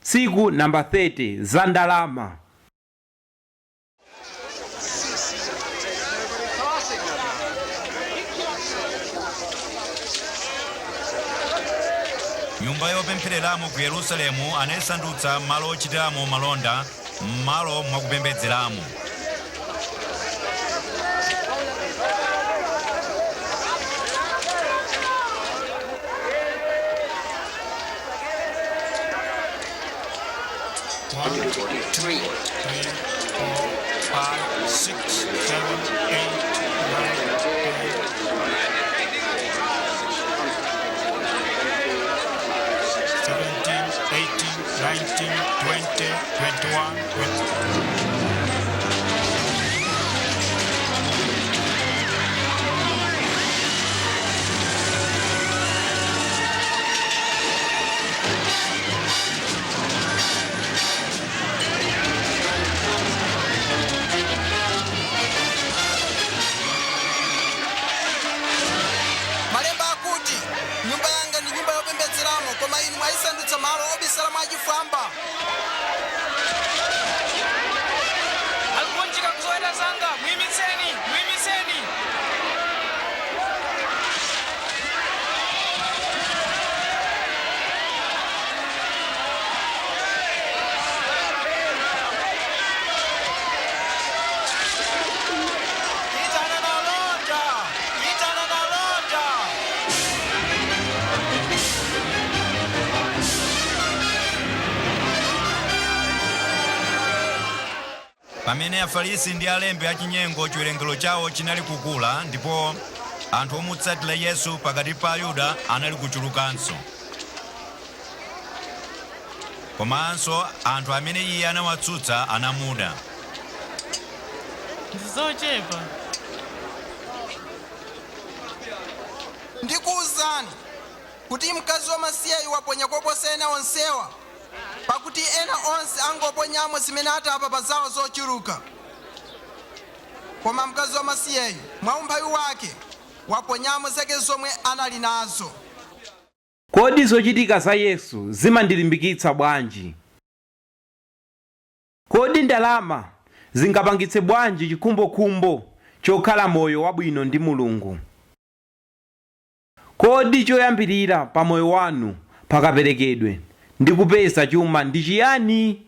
Tsiku namba 30 za ndalama. Nyumba yopemphereramo ku Yerusalemu anayisandutsa malo ochitiramo malonda m'malo mwakupembedzeramo. One, two, three, four, five, six, seven, eight, nine, 10. 17, 18, 19, 20, 21, 20. Malemba akuti nyumba yanga ndi nyumba yopembedzeramo, koma inu mwayisandutsa malo obisalamo achifwamba. Akugonjeka kuzoweta zanga. Muyimitseni, muyimitseni! Itana na londa, itana na londa. Pamene Afarisi ndi alembi achinyengo chiwerengero chawo chinali kukula ndipo anthu omutsatira Yesu pakati pa Ayuda anali kuchulukanso. Komanso anthu amene iye anawatsutsa anamuda. Ndizochepa. Ndikuwuzani kuti mkazi wamasiyeyu waponya koposa ena onsewa, pakuti ena onse angoponyamo zimene atapa pa zawo zochuluka, koma mkazi wamasiyeyu mwaumphawi wake waponyamo zake zomwe anali nazo. Kodi zochitika za Yesu zimandilimbikitsa bwanji? Kodi ndalama zingapangitse bwanji chikhumbokhumbo chokhala moyo wabwino ndi Mulungu? Kodi choyambirira pa moyo wanu pakaperekedwe ndi kupeza chuma ndi chiyani?